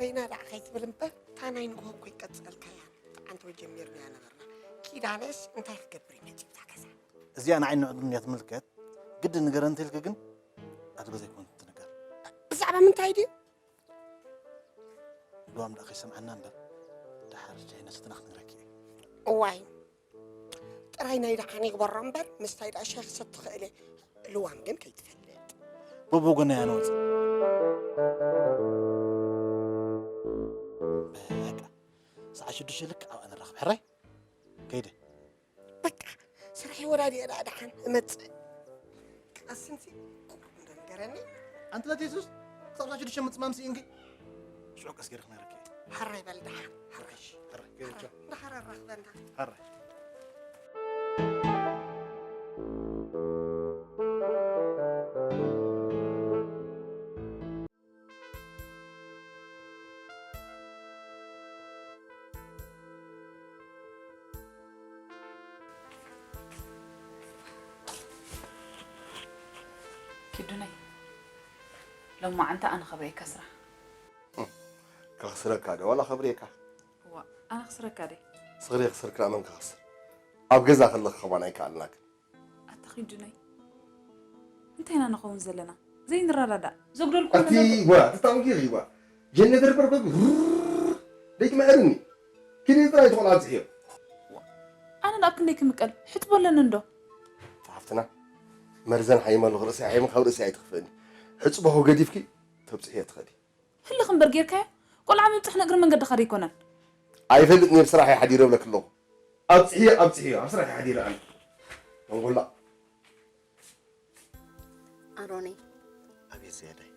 በይና ደኣ ከይትብል እምበር፣ እታ ናይ ንግሆ እኮ ይቀጸልካያ። ጠዓንቶ ጀሚርናያ ነበርና። ኪዳነስ እንታይ ክገብር እዩ መጺኡ እዛ ገዛ? እዚኣ ንዓይ ንዕድም እያ ትምልከት። ግዲ ንገረ እንተኢልኪ ግን ኣቲ በዘይኮነ ትንገር። ብዛዕባ ምንታይ ድዩ? ልዋም ደኣ ከይሰምዓና እምበር፣ ደሓር ጃይነስትና ክነግረኪ እየ። እዋይ፣ ጥራይ ናይ ደሓን ይግበሮ እምበር፣ ምስታይ ደኣ ሻሂ ክሰቲ ክእል እየ። ልዋም ግን ከይትፈልጥ። በቦጎና እያ ንወፅእ። በቃ፣ ሰዓት ሽዱሽተ ልክዕ ኣብኣ ንራኸብ። ሕራይ? ከይደ። በቃ፣ ስራሕ ወዳዲ እየ ደኣ ደሓን እመፅእ። ቀስንሲ፣ ቁሩብ እንዶ ንገረኒ። ኣንቲ ለት የሱስ፣ ክሳብ ሰዓት ሽዱሽተ ምፅማም ስኢንኪ። ሽዑ ቀስ ገይረ ክነግረኪ እየ። ሕራይ በል ደሓን፣ ሕራይ። ሕራይ፣ ገይረ ቻው። ደሓር ኣራኽበና። ሕራይ። ኪዱነይ፣ ሎማዓንቲ ኣነ ከብርየካ ስራሕ። ከኽስረካ ዶ ዋላ ከብርየካ? እዋ፣ ኣነ ክስረካ ድየ? ስኽሪ የኽስር ክልኣ መን ክኸስር? ኣብ ገዛ ከለኺ ከማን ኣይከኣልናክን። ኣታ ኪዱነይ፣ እንታይ ኢና ንኸውን ዘለና? ዘይንረዳዳእ፣ ዘጉደልኩ ኣቲ ነገር ጓ፣ ተታውጊ ጓ። ጀነተር በርበብ ሩር፣ ደይትምዕርኒ። ኪዲ ጥራይ ትኾን ኣብዝሕዮ። ኣነ ናብ ክንደይ ክምቀል፣ ሕጥቦ ኣለኒ እንዶ? ሓፍትና፣ መርዘን ሓይመሉ ርእሲ ሓይም ካብ ርእሲ ኣይትኽፍእኒ። ሕጽቦኹ ገዲፍኪ ተብጽሕዮ ትኸዲ። ህልኽ እምበር ጌርካዮ፣ ቆልዓ ምብጻሕ ንእግሪ መንገድኻ ደይኮነን። ኣይፈልጥን እየ፣ ብስራሕ እየ ሓዲረ እብለኪ ኣለኹ። ኣብጽሕዮ፣ ኣብጽሕዮ፣ ኣብ ስራሕ እየ ሓዲረ ኣነ። መንጎላ። ኣሮነይ። ኣቤት ዝያዳይ።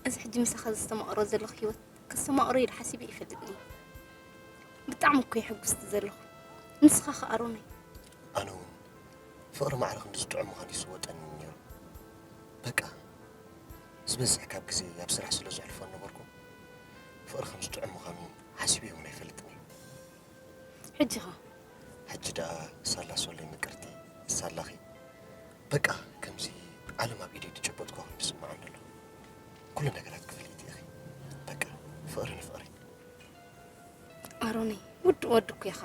እዚ ሕጂ ምሳኻ ዘስተማቕሮ ዘለኹ ህይወት ከስተማቕሮ ኢለ ሓሲበ ኣይፈልጥን እየ። ብጣዕሚ እኮ እየ ሕጉስቲ ዘለኹ። ንስኻ ኸ ኣሮነይ? ኣነ እውን ፍቕሪ ማዕረ ክንዲ ዝጥዕም ምዃኑ ይስወጠኒ ነይሩ። በቃ፣ ዝበዝሕ ካብ ግዜ ኣብ ስራሕ ስለ ዘሕልፎ ነበርኩ፣ ፍቕሪ ከም ዝጥዕም ምዃኑ ሓሲበ እውን ኣይፈልጥን እየ። ሕጂ ኸ? ሕጂ ደኣ ሳላ ሶለይ ምቅርቲ፣ ሳላኺ። በቃ፣ ከምዚ ዓለም ኣብ ኢደይ ዝጨበጥኩዋ ኮይኑ ዝስምዓኒ ኣሎ። ኩሉ ነገራት ክፍሊት ኢኺ። በቃ፣ ፍቕሪ ንፍቕሪ። ኣሮነይ፣ ውዱእ ወዲ እኮ ኢኻ።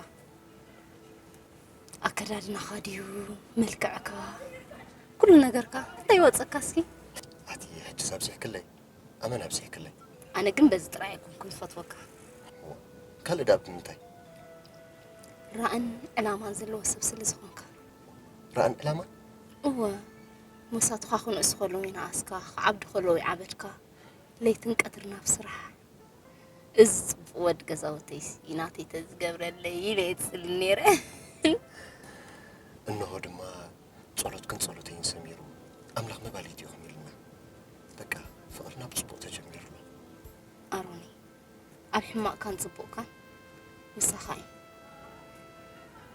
ኣከዳድናኻ ድዩ፣ መልክዕካ፣ ኩሉ ነገርካ እንታይ ይወጸካ እስኪ? ኣቲ ሕጂ ሳብዚሕክለይ፣ ኣመን ኣብዚሕክለይ። ኣነ ግን በዚ ጥራይ ኣይኮንኩን ዝፈትወካ። እዋ፣ ካልእ ደኣ ብምንታይ? ራእን ዕላማን ዘለዎ ሰብ ስለ ዝኾንካ። ራእን ዕላማን? እወ፣ መሳቱኻ ክንእሱ ከለዉ ይነኣስካ፣ ክዓብዱ ከለዉ ይዓበድካ፣ ለይትን ቀትርን ኣብ ስራሕ። እዚ ጽቡቕ ወዲ ገዛውተይሲ ናተይ ተዝገብረለይ ኢለ እየ ዝጽሊ ነይረ። እንሆ ድማ ጸሎትክን ጸሎተይን ሰሚሩ፣ ኣምላኽ መባልይቲ ኢኹም ኢሉና። በቃ፣ ፍቕርና ብጽቡቕ ተጀሚሩ ኣሎ። ኣሮኒ፣ ኣብ ሕማቕካን ጽቡቕካን ምሳኻ እየ።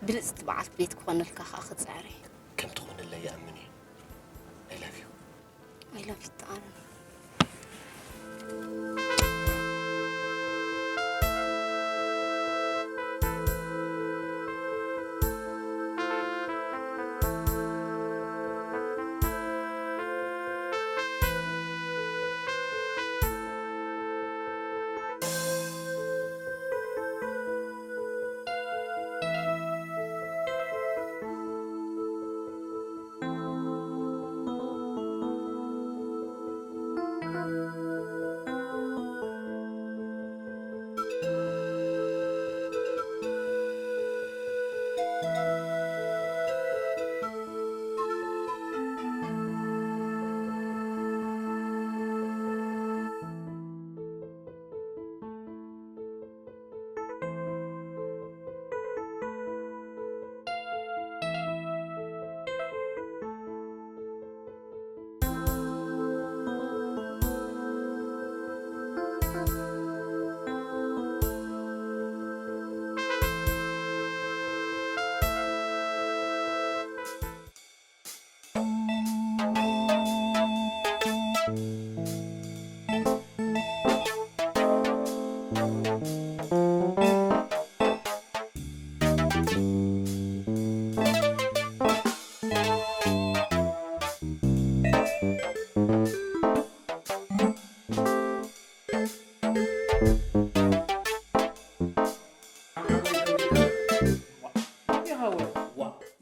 ብልጽቲ በዓልቲ ቤት ክኾነልካ ከኣ ክጽዕር እየ። ከም ትኾነለይ ይኣምን እየ። I love you። I love you ኣሮኒ።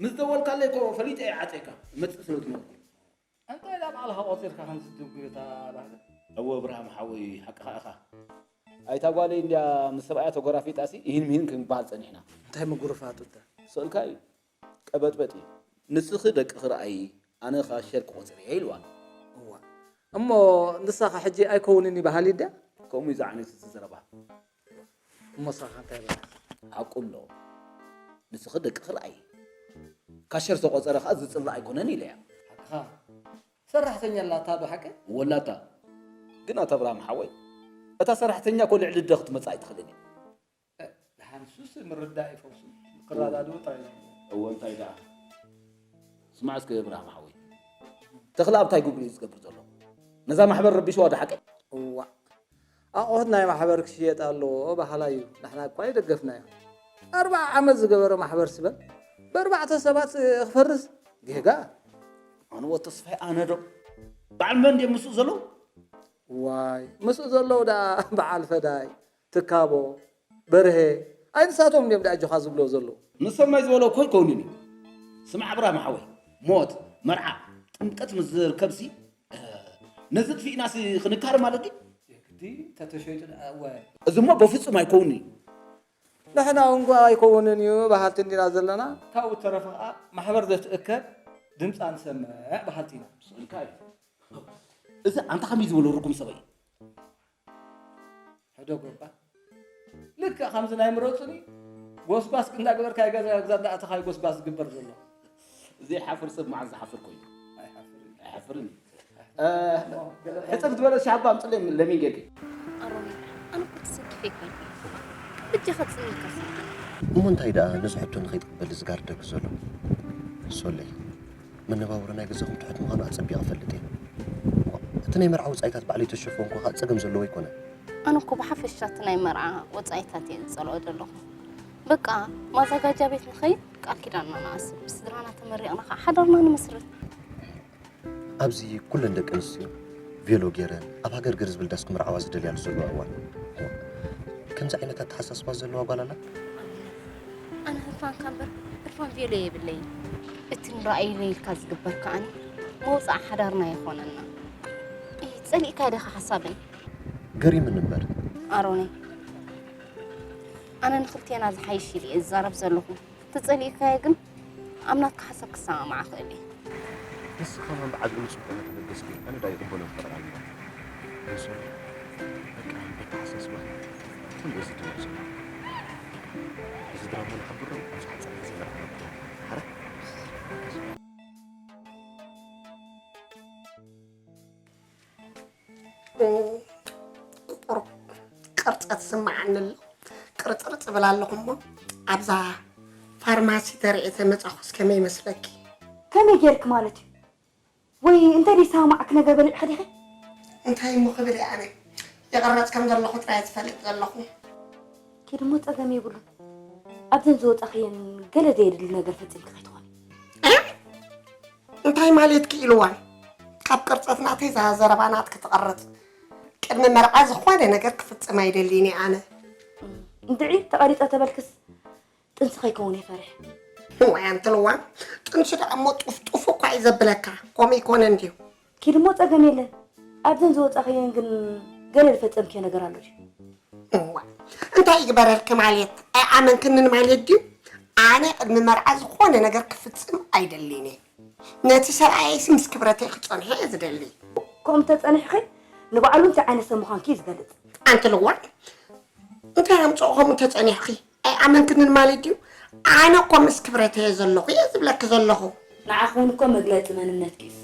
ምስ ደወልካለይ እኮ ፈሊጠ እየ ዓፀይካ መፅእ ስለ ዝነበርኩ። እንታይ ዳ ባዕልኻ ቆፂርካ ከምዚ ትድንጉዮ እታ ባህሊ? እወ እብርሃም ሓወይ ሓቅኻ ኢኻ። ኣይታ ጓለይ እንድያ ምስ ሰብኣያ ተጎራፊጣሲ ይህን ምሂን ክንበሃል ፀኒሕና። እንታይ ምጉርፋጡ እንተ? ስእልካ እዩ። ቀበጥበጥ እዩ። ንስኺ ደቅኺ ረኣዪ፣ ኣነ ኸኣ ሸር ክቖጽር እየ ኢልዋ። እዋ እሞ ንሳኻ ሕጂ ኣይከውንን እዩ በሃሊ ድያ? ከምኡ እዩ ዝዓይነቱ እቲ ዘረባ። እሞ ንሳኻ እንታይ በላ? ሓቁ ኣሎ። ንስኺ ደቅኺ ረኣዪ። ካሸር ዝተቖጸረ ኸኣ ዝጽላእ ኣይኮነን ኢለያ። ሓቅኻ። ሰራሕተኛ ኣላታ ዶ ሓቂ? ወላታ። ግን ኣቶ ኣብርሃም ሓወይ፣ እታ ሰራሕተኛ እኮ ልዕሊ ኣደ ክትመጽእ ኣይትኽእልን እያ። እ፣ ደሓን እሱስ ምርዳእ ይፈውሱ። ክረዳድኡ ጥራይ እዩ። እወ፣ እንታይ ደኣ? ስማዕ እስከ እብርሃም ሓወይ፣ ተኽለ ኣብታይ ጉግል እዩ ዝገብር ዘሎ? ነዛ ማሕበር ረቢሽዋ ዶ ሓቂ? እዋእ፣ ኣቑሑት ናይ ማሕበር ክሽየጥ ኣለዎ በሃላይ እዩ። ንሕና እኳ ኣይደገፍናዮ። ኣርብዓ ዓመት ዝገበረ ማሕበር ስበን ብኣርባዕተ ሰባት ክፈርስ ጌጋ። ኣነ ወ ተስፋይ ኣነ ዶ? በዓል መን ድዮም ምስኡ ዘለዉ? ዋይ፣ ምስኡ ዘለዉ ደኣ በዓል ፈዳይ፣ ትካቦ፣ በርሄ፣ ኣይ ንሳቶም ድዮም ደኣ ኣጆኻ ዝብልዎ ዘለዉ? ንሶም ኣይ ዝበሎ እኮ ኣይከውንን እዩ። ስማዕ ኣብርሃም ሓወይ፣ ሞት፣ መርዓ፣ ጥምቀት ምስ ዝርከብሲ፣ እ፣ ነዚ ጥፊእናሲ ክንካረ ማለት ድዩ? የግዲ ተተሸይጡ ደኣ፣ ዋይ። እዚ እሞ በፍጹም ኣይከውንን እዩ። ንሕና እውን ጓ ኣይከውንን እዩ በሃልቲ እንዲና ዘለና። ካብኡ ተረፈ ኸኣ ማሕበር ዘትእከብ ድምጻ ንሰምዕ በሃልቲ ኢና። ስእልካ እዩ። እዚ ኣንታ ከመይ ዝበለ ርጉም ሰብ እዩ። ሕደጎ እባ። ልክዕ ከምዚ ናይ ምረጹኒ ጎስጓስ እንዳገበርካ ገዛ ገዛ እንዳኣተኻ እዩ ጎስጓስ ዝግበር ዘሎ። ዘይሓፍር ሰብ መዓዝ ዝሓፍር ኮይኑ? ኣይሓፍርን። ኣይሓፍርን። እ፣ ሕጽር ዝበለ ሻባ ኣምጽለይ ለሚን ጌርኪ። ኣሮኒ፣ ኣነ እኮ ተሰኪፈ ኣይኮንኩን። በጃኻ ጽንካ ስልጣን። እሞ እንታይ ደኣ ነዚ ሕቶ ንኸይትቅበል ዝጋርደኪ ዘሎ? ሶለይ፣ መነባብሮ ናይ ገዛኹም ትሑት ምዃኑ ኣጸቢቐ እፈልጥ እየ። እቲ ናይ መርዓ ወጻኢታት ባዕለይ ተሸፈንኩ ኸኣ ጸገም ዘለዎ ኣይኮነን። ኣነ እኮ ብሓፈሻ እቲ ናይ መርዓ ወጻኢታት እየ ዝጸልኦ ዘለኹ። በቃ፣ ማዘጋጃ ቤት ንኸይድ፣ ቃል ኪዳንና ንኣስር፣ ብስድራና ተመሪቕና ኸዓ ሓዳርና ንመስርት። ኣብዚ ኩለን ደቂ ኣንስትዮ ቬሎ ገይረን ኣብ ሃገር ገር ዝብል ዳስ ክምርዓዋ ዝደልያሉ ዘለዋ እዋን። ከምዚ ዓይነት ኣተሓሳስባ ዘለዋ ጓል ኣላ? ኣነ ህርፋንካ እምበር ህርፋን ቬሎ የብለይን። እቲ ንረኣየለይ ኢልካ ዝግበር ከኣኒ መውጽዓ ሓዳርና ይኾነና። እይ፣ ጸሊእካዮ ዲኻ ሓሳበይ? ገሪምኒ እምበር። ኣሮነይ፣ ኣነ ንኽልቴና ዝሓይሽ ኢለ እየ ዝዛረብ ዘለኹ። ተጸሊእካዮ ግን ኣብ ናትካ ሓሳብ ክሰማማዕ እኽእል እየ። ንስኻ ከማን ብዓቢኡ ንጽቡቕ እናተበገስኪ፣ ኣነ ደኣ ይቕበሎ እምበር ኣልባ። ንሱ በቃ በተሓሳስባ ትንበዚ ትንበዚ። እዚ ድራማ ንሓብሮ ኣብ ዝሓጸረ ግዜ መርዓ ነብሎ። ሓራ? ቁር-፣ ቅርጸት ስምዓኒ ኣሎ። ቅርጽርጽ እብል ኣለኹ እሞ፣ ኣብዛ ፋርማሲ ተሪኤ ተመጻኹስ ከመይ ይመስለኪ? ከመይ ጌርክ ማለት እዩ? ወይ እንታይ ደይሰማማዕክ ነገር በሊዕካ ዲኺ? እንታይ እሞ ክብል እየ ኣነ? ይቕረጽ ከም ዘለኹ ጥራይ ዝፈልጥ ዘለኹ። ኪድ እሞ ጸገም የብሉን። ኣብዘን ዝወጻኽየን ገለ ዘየድሊ ነገር ፈጺምኪ ከይትኾኒ። እ? እንታይ ማለትኪ ኢልዋን? ካብ ቅርጸት ናተይ እዛ ዘረባ ናትኪ ትቐርጽ። ቅድሚ መርዓ ዝኾነ ነገር ክፍጽም ኣይደልይን እየ ኣነ። እንድዒ ተቐሪጸ ተበልክስ ጥንሲ ከይከውን እየ ፈሪሐ። ዋይ ኣንቲ ልዋን፣ ጥንሲ ደኣ እሞ ጡፍ ጡፍ እኳ እዩ ዘብለካ። ከምኡ ይኮነ እንድዩ። ኪድ እሞ ጸገም የለን። ኣብዘን ዝወጻኽየን ግን ገለ ዝፈጸምክዮ ነገር ኣሎ ድዩ? እዋ፣ እንታይ ይግበረልኪ ማለት? ኣይኣመንክንን ማለት ድዩ? ኣነ ቅድሚ መርዓ ዝኾነ ነገር ክፍጽም ኣይደልን እየ። ነቲ ሰብኣየይሲ ምስ ክብረተይ ክጸንሖ እየ ዝደሊ። ከምኡ እንተጸኒሕኺ፣ ንባዕሉ እንታይ ዓይነት ሰብ ምዃንኪ እዩ ዝገልጽ። ኣንቲ ልዋን፣ እንታይ ኣምጽኦ ከምኡ እንተጸኒሕኺ? ኣይኣመንክንን ማለት ድዩ? ኣነ እኮ ምስ ክብረተይ እየ ዘለኹ እየ ዝብለኪ ዘለኹ። ንዓኺ እውን እኮ መግለጺ መንነትኪ እዩ።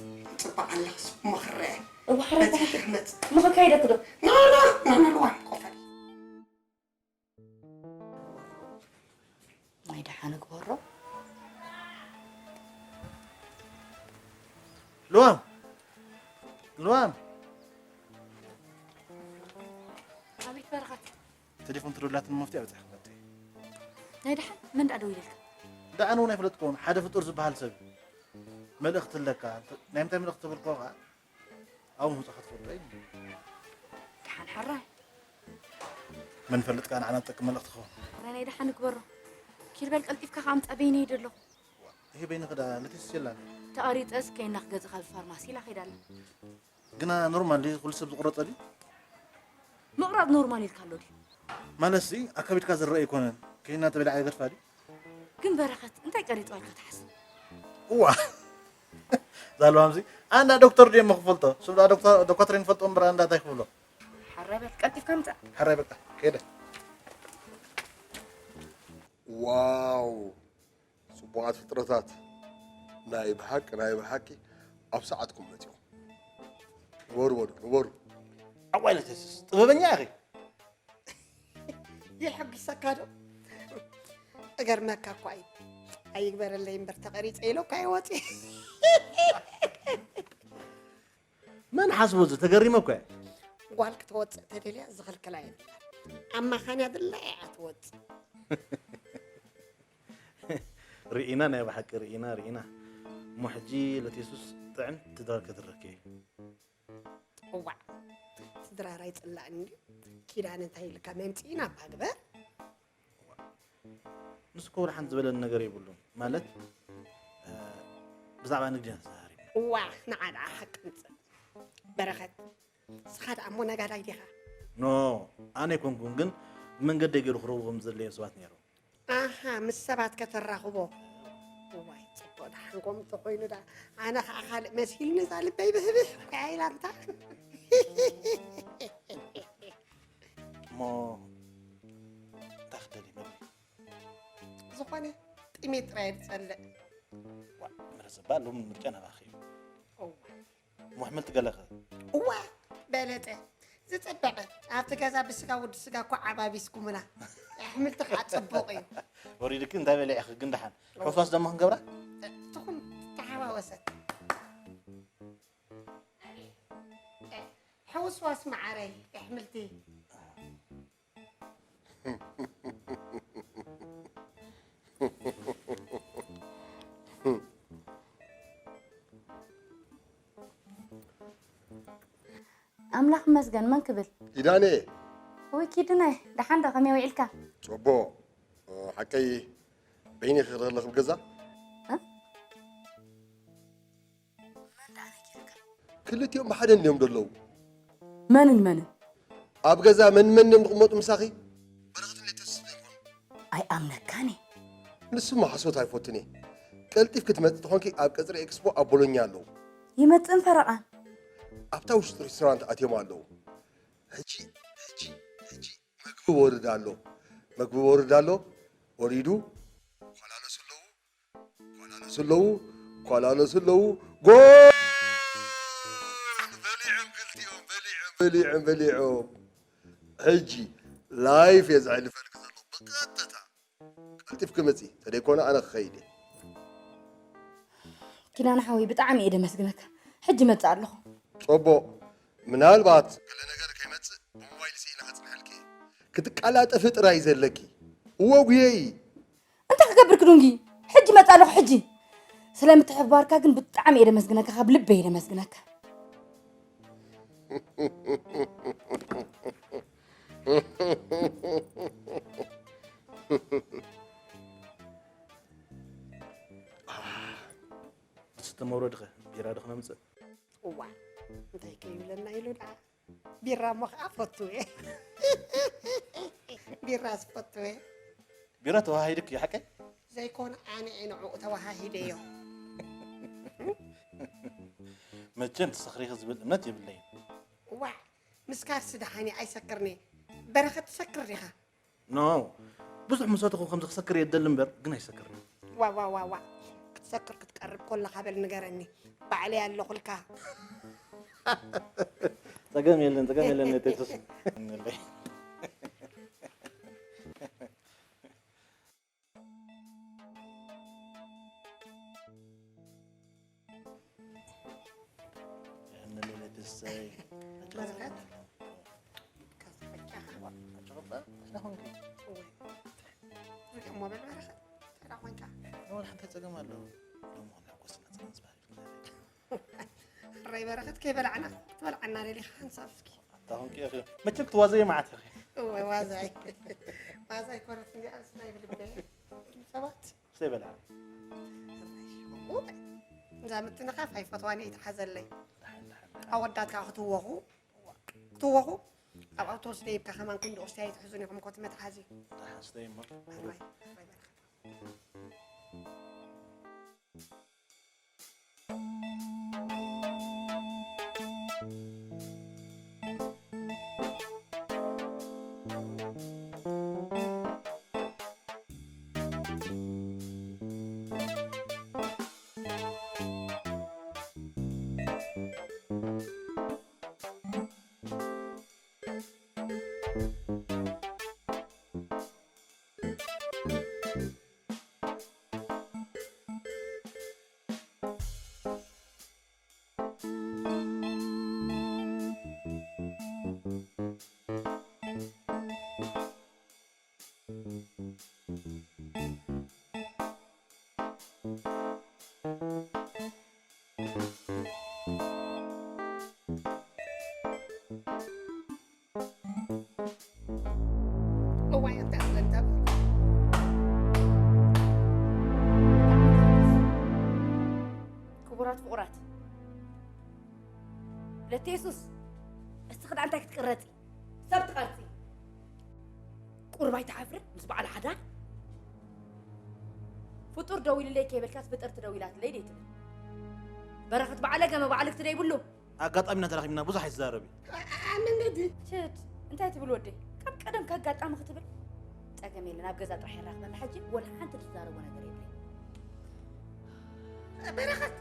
ጽቡቕ ኣለኽስ እሞ ክረአ። እዋ፣ ሕራይ በቲ ተሓተ። ክመጽእ። እሞ ከካይደኪ ዶ? ኖ፣ ኖ፣ ኖ፣ ኖ፣ ልዋን፣ ኮፈል። ናይ ደሓን ግበሮ። ልዋም! ልዋም! ኣቤት በረኸት። ቴሌፎን ትደውልላትን መፍትሒ ኣብጺሕክለቶ እየ። ናይ ደሓን መን ደኣ ደዊልልካ? ደኣ ኣነ እውን ኣይፈለጥኩዎን፣ ሓደ ፍጡር ዝበሃል ሰብ እዩ። መልእኽቲ ኣለካ። ናይ ምንታይ መልእኽቲ ተበልክዎ ኸዓ፣ ኣብኡ ምውጻእካ ትፈልጦ እዩ። ደሓን ሕራይ። መን ፈልጥ ከኣ ንዓና ትጠቅም መልእኽቲ ክኸውን። ሕራይ ናይ ደሓን ንግበሮ። ኪድ በል ቀልጢፍካ ከኣ ኣምጻ በይነይ እየ ደለኹ። ይሄ በይነ ከዳ ለቴስስ የላን። ተቐሪፀስ ከይና ክገዝእ ካብ ፋርማሲ ኢላ ከይዳ ኣላ። ግና ኖርማል ድዩ? ኩሉ ሰብ ዝቆረፀ ድዩ? ምቕራፅ ኖርማል ኢልካ ኣሎ ድዩ? ማለት ሲ ኣካቢድካ ዝረአ ኣይኮነን። ከይና ተበሊዓ ይገድፋ ድዩ? ግን በረኸት እንታይ ቀሪፅዋ ኢልካ ትሓስብ? እዋ ዛልዋምዚ ኣንዳ ዶክተር ድየ መክፈልጦ ስብ ዶክተር ንፈልጦ እምበር ኣንዳ እንታይ ክብሎ? ሓራይ በል ቀልጢፍካ ምፃእ። ሓራይ በቃ ከይደ። ዋው ጽቡቓት ፍጥረታት ናይ ብሓቂ ናይ ብሓቂ ኣብ ሰዓትኩም መጺኦም ንበሩ በሉ ንበሩ። ኣዋይ ለተስስ ጥበበኛ ኢኺ። የሐጒሰካ ዶ? እገርመካ እኳ እዩ። ኣይግበረለይ እምበር ተቐሪፀ ኢለ እኳ ይወፂ። መን ሓስቦ እዚ ተገሪመ እኮ እየ። ጓል ክትወፅእ ተደልያ ዝኽልክላ የብላ። ኣማኻንያ ድላ እያ ትወፅእ። ርኢና ናይ ብሓቂ ርኢና ርኢና። እሞ ሕጂ ለቴሱስ ጥዕም ትዳር ክትረክ እዩ። እዋዕ ስድራራ ይፅላእኒ እንድዩ። ኪዳን እንታይ ኢልካ መምፅኢ ናባ ግበር። ንሱ እኮ ወላ ሓንቲ ዝበለኒ ነገር የብሉን ማለት እ፣ ብዛዕባ ንግዲ ኢና ተዛራሪብና። እዋ ንዓ ደኣ ሓቂ ምፅእ። በረኸት ንስኻ ደኣ እሞ ነጋዳይ ዲኻ? ኖ ኣነ ኣይኮንኩን ግን ብመንገደይ ገይሩ ክረኽቦም ዘድለዮም ሰባት ነይሮም። ኣሃ ምስ ሰባት ከተራኽቦ። እዋይ ፅቡቕ ደሓን ከምኡ ተኾይኑ ደኣ ኣነ ከዓ ካልእ መሲልኒ እዛ ልበይ ብህብህ ኮያ ኢላ እንታ። እሞ እንታይ ክደሊ መግቢ? ዝኾነ ጥሜት ጥራይ ዝፀልእ። ዋ፣ ምረ ዘባ ሎሚ ምርጫ ናባኺ እዩ። እሞ ኣሕምልቲ ገለኸ? እዋ በለጠ ዝፀበቐ ኣብቲ ገዛ ብስጋ ወዲ ስጋ እኮ ዓባቢስኩምና። ኣሕምልቲ ከዓ ፅቡቕ እዩ። ወሪድኪ እንታይ በሊዕኺ ግን ደሓን? ሕውስዋስ ደሞ ክንገብራ? ትኹን ተሓዋወሰት። ሕውስዋስ መዓረይ ኣሕምልቲ። ኣምላኽ ይመስገን መን ክብል? ኪዳነ ወይ ኪድነ ደሓን ዶ ከመይ ውዒልካ? ጽቡቕ ሓቀይ በይኒ ክረለኽብ ገዛ እ? መን ደኣ ነጊርካ? ክልቲኦም ብሓደ እንድዮም ዘለዉ መንን መንን? ኣብ ገዛ መን መን እዮም ዝቕመጡ ምሳኺ በረኸትን ሌተስስ ዶ ይኾኑ ኣይኣምነካን እየ። ንስማ ሓሶት ኣይፈቱን እየ ቀልጢፍ ክትመጽእ ተኾንኪ ኣብ ቀጽሪ ኤክስፖ ኣብ ቦሎኛ ኣለዉ ይመጽእን ፈረቓን ኣብታ ውሽጢ ሬስቶራንት ኣትዮም ኣለዉ ሕጂ ሕጂ ሕጂ መግቢ ወርድ ኣሎ መግቢ ወርድ ኣሎ ወሪዱ ኳላለሱ ኣለዉ ኳላለሱ ኣለዉ ኳላለሱ ኣለዉ ጎል በሊዖም ክልቲኦም በሊዖም በሊዖም በሊዖም ሕጂ ላይፍ እየ ዘሕልፈልክ ዘለኹ ብቀጥታ ቀልጢፍኪ ምፂ ተደይኮነ ኣነ ክኸይድ እየ ኪዳነ ሓወይ ብጣዕሚ እየ ደመስግነካ ሕጂ መፅእ ኣለኹ ፅቡቕ ምናልባት ገለ ነገር ከይመፅእ ብሞባይል ስኢነ ከፅንሐልኪ እየ ክትቀላጠፊ ጥራይ ዘለኪ እወ ጉየይ እንታይ ክገብር ክዱንጊ ሕጂ መፅእ ኣለኹ ሕጂ ስለ ምትሕብባርካ ግን ብጣዕሚ እየ ደመስግነካ ካብ ልበይ እየ ደመስግነካ ዝስተ መውረድኸ ቢራ ዶ ክነምፅእ እዋ እንታይ ከይብለና ኢሉ ደኣ ቢራ እሞ ከዓ ፈቱ እየ ቢራ ዝፈቱ እየ ቢራ ተዋሂድክ እዩ ሓቀይ ዘይኮነ ኣነ እየ ንዕኡ ተዋሃሂደዮ መቸም ትሰኽሪኺ ዝብል እምነት የብለይን እዋ ምስካርሲ ደሓኒ ኣይሰክርኒ በረኸት ትሰክር ዲኻ ኖ ብዙሕ ምሰትኹ ከምዚ ክሰክር የደሊ እምበር ግን ኣይሰክርን ዋዋዋዋ ክትሰክር ክትቀርብ ኮለኻ በል ንገረኒ ባዕለይ ኣለኹልካ ጸገም የለን ጸገም የለን ቴትስ ሪኦሞ በል በረኸት ተዳ ኮንካ ወላ ሓንቲ ጸገም ኣለዎ ሎም ኮንካ ኮስና ጸገም ዝበሃል ራይ በረኸት ከይበላዕና ክትበልዓና ደሊኻ ሓንሳብ እስኪ ኣታ ኮንኪ ኢኺ መቸም ክትዋዘየ መዓት ኢኺ እወ ዋዛይ ዋዛይ ኮነት እንዲኣ ስናይ ብልበ ሰባት ዘይበልዓ እዛ ምትንኻፍ ኣይፈትዋን እየ፣ ይትሓዘለይ። ኣወዳት ከዓ ክትወኹ ክትወኹ ኣብ ኣውቶቡስ ደይብካ ከማን ክንዲ ኦስትያ ኣይትሕዙን ኢኹም ኮቲ መትሓዚ። ደሓን ስተይ እሞ። ባይ ባይ። ባይ ባይ። እዋይ፣ እንታይ ኣለንታ? ክቡራት ፍቑራት፣ ለተ የሱስ፣ እስቲ ክዳንታይ ክትቅረጺ? ሰብ ትቐርጺ። ቁርባይ ትሓፍሪ ምስ በዓል ሓዳር? ፍጡር ደዊሉለይ ከይበልካስ ፍጥርቲ ደዊላትለይ ደይ ትብል? በረኸት በዓለ ገመ በዓልክቲ ደይብሉ። ኣጋጣሚና ተራኺብና ብዙሕ ኣይትዛረቢ። ኣነ ነዲ ችድ፣ እንታይ ትብል ወደይ? ካብ ቀደም ከጋጣሚ ክትብል ጸገም የለን፣ ኣብ ገዛ ጥራሕ ይራኽበና። ሕጂ ወላ ሓንቲ ትዛረቦ ነገር የለን። በረኸት!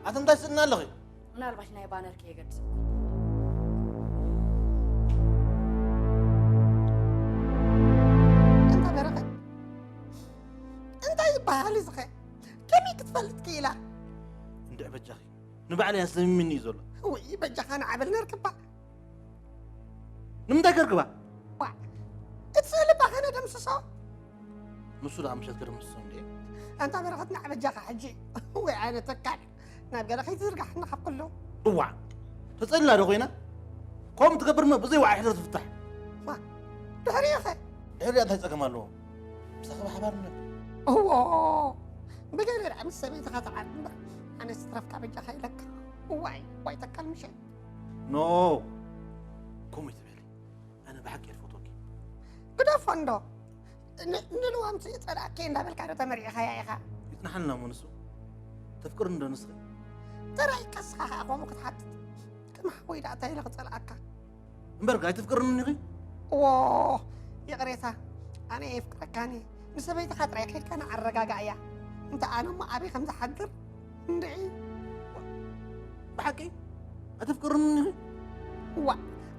ኣቲ እንታይ ስእና ኣለኺ? ምናልባሽ ናይ ባነር ከየገድስ። እንታ በረኸት፣ እንታይ ይበሃል እዚ ኸ? ከመይ ክትፈልጥ ክኢላ? እንድዒ በጃኺ፣ ንባዕለይ ኣስደሚምኒ እዩ ዘሎ። ውይ፣ በጃኻ ንዓበል ነርክባ። ንምንታይ ከርክባ? ዋ፣ እቲ ስእሊ እባ ኸነደምስሶ። ንሱ ደኣ ምሸት ከደምስሶ እንዴ? ኣንታ በረኸት፣ ንዓ በጃኻ ሕጂ። ወይ ኣነ ተካል፣ ናብ ገለ ከይትዝርጋሕና ካብ ኩሉ። እዋዕ፣ ተጸሊላ ዶ ኮይና? ከምኡ ትገብር እሞ ብዘይ ወዓይ ሕደር ትፍታሕ። ዋ፣ ድሕሪኡ ኸ? ድሕሪኣ እንታይ ጸገም ኣለዎ? ምሳኺ ብሓባር ንነብር። እዎ፣ ብገለ ደኣ ምስ ሰበይትኻ ተዓርቅ እምበር፣ ኣነ ስትረፍካ በጃኻ ኢለካ። እዋይ፣ ዋይ ተካል ምሸት። ኖ፣ ከምኡ ኣይትበሊ። ኣነ ብሓቂ እየ ዝፈትወኪ። ግደፎ እንዶ። ን-፣ ንልዋም ጸላእኪ እንዳበልካ ዶ ተመሪዕኻያ ኢኻ? ይጽናሓልና እሞ ንሱ። ተፍቅርኒ ዶ ንስኺ? ጥራይ ከስኻ ኸኣ ከምኡ ክትሓትት። ከም ሓወይ ደኣ እንታይ ኢለ ክጸልኣካ? እምበር ኣይተፍቅርንን ኢኺ? እዎ፣ ይቕሬታ። ኣነ የፍቅረካን እየ። ንሰበይትኻ ጥራይ ከይድካ ንዓረጋግኣያ። እንተ ኣነ እሞ ኣበይ ከም ዝሓድር እንድዒ። ብሓቂ? ኣተፍቅርኒ? ዋ፣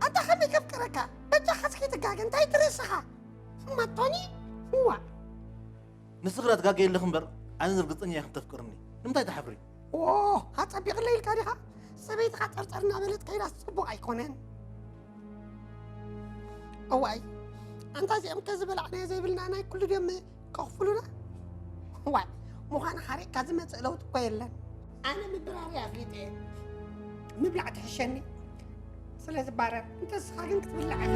ኣንታ ከመይ ከፍቅረካ? በጃኻ እስኪ ትጋገ፣ እንታይ ትርእስኻ? ማቶኒ? ዋ። ንስኺ ዳ ትጋገ የለኺ እምበር፣ ኣነ ርግጸኛ እየ ከም ተፍቅርኒ። ንምንታይ ትሓፍሪ? ዎ፣ ኣጸቢቕለይ ኢልካ ዲኻ? ሰበይትኻ ጠርጠር እናበለት ከይዳስ ጽቡቕ ኣይኮነን። እዋይ፣ ኣንታ እዚኦም ከ ዝበላዕናዮ ዘይብልና ናይ ኩሉ ድዮም ከኽፍሉና? ዋይ፣ ምዃኑ ሓሪቕካ ዝመጽእ ለውጢ እኮ የለን። ኣነ ምብራር እየ ኣፍሊጠ እየ። ምብላዕ ትሕሸኒ ስለ ዝባረር፣ እንተ ንስኻ ግን ክትብላዕ ኢኻ።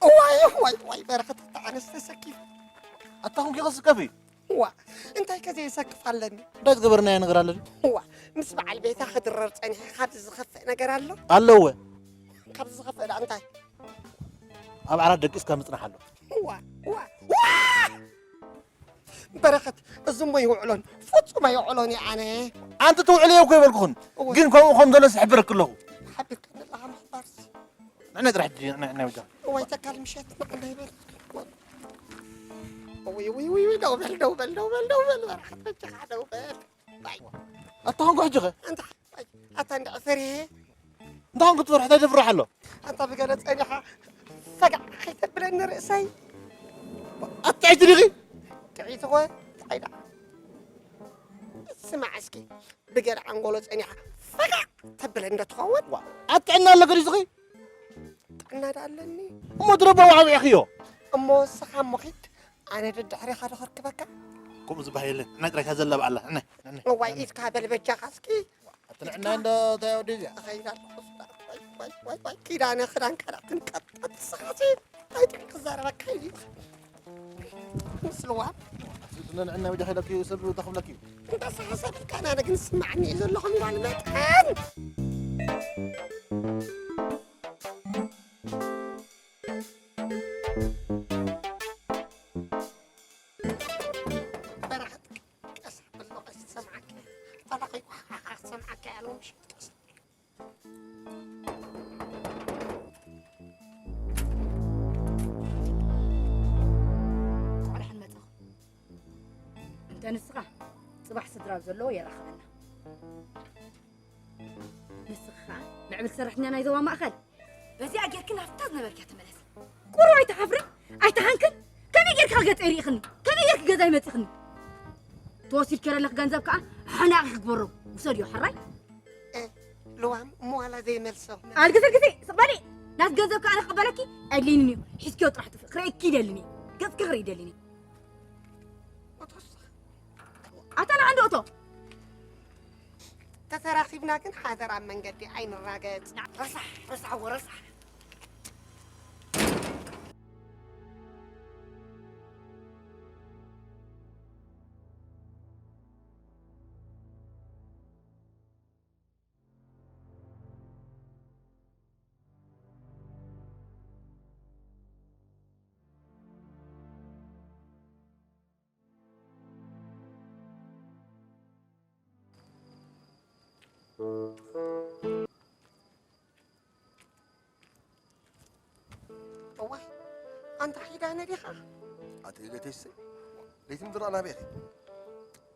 እዋይ፣ እዋይ፣ እዋይ፣ በረኸት፣ ኣታ ኣነስ ተሰኪፍ። ኣታ ኹንኪ ክስከፊ? እዋ፣ እንታይ ከ ዘየሰክፍ ኣለኒ? እንታይ ዝገበርናዮ ነገር ኣሎ ድዩ? እዋ፣ ምስ በዓል ቤታ ክድረር ጸኒሐ፣ ካብዚ ዝኸፍእ ነገር ኣሎ? ኣለወ። ካብዚ ዝኸፍእ ደኣ እንታይ? ኣብ ዓራት ደቂስካ ምጽናሕ ኣሎ። እዋ፣ እዋ፣ እዋ! በረኸት፣ እዚ እሞ ይውዕሎን፣ ፍጹም ኣይውዕሎን እየ ኣነ። ኣንቲ ትውዕልዮ እኮ ይበልኩኽን፣ እወ። ግን ከምኡ ከም ዘሎ ዝሕብረኪ ኣለኹ። ሓቢርካኒ ኣለኻ ምሕባርሲ። ንዕና ጥራሕ ሕጂ፣ ንዕና፣ ንዕና ወጃ። እዋይ ተካል ምሸት፣ ንዕና ይበል። እውይ፣ እውይ፣ እውይ፣ እውይ፣ ደው በል፣ ደው በል፣ ደው በል፣ ደው በል፣ በረኸት በጃኻ ደው በል። ኣታ ኾንኩ ሕጂ ኸ? ኣንታ፣ ኣይ፣ ኣታ እንድዒ ፈሪሀ። እንታይ ኾንኩ ትፈርሕ? እንታይ ዘፍርሕ ኣሎ? ኣንታ ብገለ ጸኒኻ ፈጋዕ ከይተብለኒ ርእሰይ። ኣታ ጥዕይቲ ዲኺ? ጥዕይቲ ኾ፣ እንታይ ደኣ? ስማዕ እስኪ፣ ብገለ ኣንጎሎ ጸኒኻ ፈጋዕ ተብለኒ ዶ ትኸውን? ዋ፣ ኣብ ጥዕና ኣለኪ ድዩ እስኺ? ጥዕና ደኣ ኣለኒ። እሞ ትረባ ዋዕዊዕኽዮ። እሞ ንስኻ እሞ ኺድ፣ ኣነ ደድሕሬኻ ዶ ከርክበካ? ከምኡ ዝበሃል የለን። ናይ ጥራይካ ዘላ በኣላ። ናይ፣ ናይ፣ እዋይ፣ ናይ። ኢድካ በል በጃኻ እስኪ። ኣትንዕና እንዶ እንታይ ወዲ እዚኣ? ኸይዳ ኣለኹ። ዋይ፣ ዋይ፣ ዋይ፣ ዋይ፣ ኪዳነ ክዳንካ ዳ ክንቀጥቀጥ ንስኻሲ እንታይ ጥዑም ክዛረበካ ኢሉ። ምስልዋ። ስለ ንዕና ወዲ ኸይዳኪ ሰብ ተኽብለኪ። እንዳ ሰሓሰብካ ኣነ ግን ስማዕኒ እዩ ዘለኹም ኢላ ንመጠን። በረኸት ቀስ በሎ፣ ቀስ ትሰምዓካ። ተለኺ ኳሓሓ ትሰምዓካ ያለው ምሽት ቀስ። ቆልዓ ንመጻኹ። እንተ ንስኻ ጽባሕ ስድራ ኣብ ዘለዎ የራኽበና። ንስኻ ኸኣ ምዕብል ሰራሕተኛ ናይ ዞባ ማእኸል። በዚኣ ጌርኪ ናብታ ዝነበርኪያ ተመለሲ። ቁሩብ ኣይትሓፍርን? ኣይትሃንክን? ከመይ ጌርካ ገጸይ ርኢኽኒ? ከመይ ጌርኪ ገዛይ መጺኽኒ? ተወሲድኪ ዘለኺ ገንዘብ ከኣ ሓናቒ ክግበሮ ውሰድዮ፣ ሕራይ? እ፣ ልዋም እሞ ዋላ ዘይመልሶ። ኣልግስልግሲ፣ ስቕ በሊ። ናት ገንዘብ ከኣ ኣነ ክቕበለኪ ኣይድልይንን እዩ። ሒዝክዮ ጥራሕ ጥፍእ። ክርእየኪ ይደልን እየ። ገጽኪ ክርኢ ይደልን እየ። ኣታ ንዓ እንዶ እቶ። ተተራኺብና ግን ሓደራ ኣብ መንገዲ ኣይንራገጽ። ረሳሕ፣ ረሳሕ፣ ወረሳሕ። እዋይ፣ ኣንታ ኪዳነ ዲኻ? ኣቲ ልደተይሰይ፣ ለይቲ ምድሪ ናበይ ኢኺ?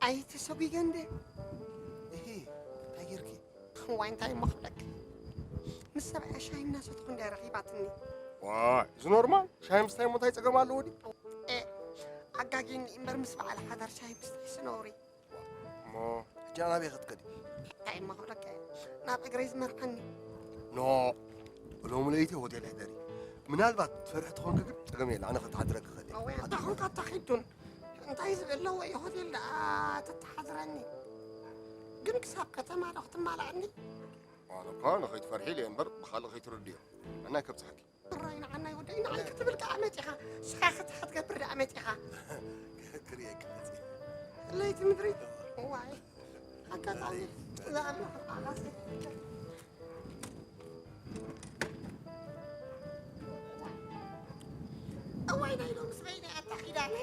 ኣይተሰጒገ እንደ። እሂ፣ እንታይ ጌርኪ? እዋይ፣ እንታይ እሞ ክብለካ? ምስ ሰብኣያ ሻሂ እናሰትኹ እንደ ረኺባትኒ። ዋይ፣ እዚ ኖርማል? ሻሂ ምስታይ እሞ እንታይ ጸገም ኣለዎ ድዩ? ኤ፣ ኣጋጊኒ እምበር ምስ በዓል ሓዳር ሻሂ ምስታይ ስነውሪ። እሞ ሕጂ ናበይ ክትከዲ? እንታይ እሞ ክብለካ እየ? ናብ እግረይ ዝመርዓኒ። ኖ፣ ሎሚ ለይቲ ሆቴል ሕደሪ። ምናልባት ትፈርሒ ተኾንኪ ግን ጸገም የለ፣ ኣነ ከተሓድረኪ እኽእል እየ። እወ፣ ኣታ ኾንካ ኣታ ኺዱን። እንታይ ዝብል ኣለዎ እዩ ሆቴል ደኣ ተተሓድረኒ? ግን ክሳብ ከተማ ዶ ክትማልኣኒ? ኣነ እኳ ንኸይትፈርሒ ኢለ እየ እምበር ብኻልእ ከይትርድዮ። ኣናይ ከብጽሓኪ። ሕራይ ንዓናይ ወደይ፣ ንዓይ ክትብል ከኣ መጺኻ፣ ንስኻ ክትሓት ገብር ደኣ መጺኻ። ክርእየኪ መጺ። ለይቲ ምድሪ፣ ዋይ፣ ኣጋጣሚ፣ እዛ ኣብ ዓኻሲ። እዋይ፣ ናይ ሎምስ በይነይ ኣታ ኪዳነ።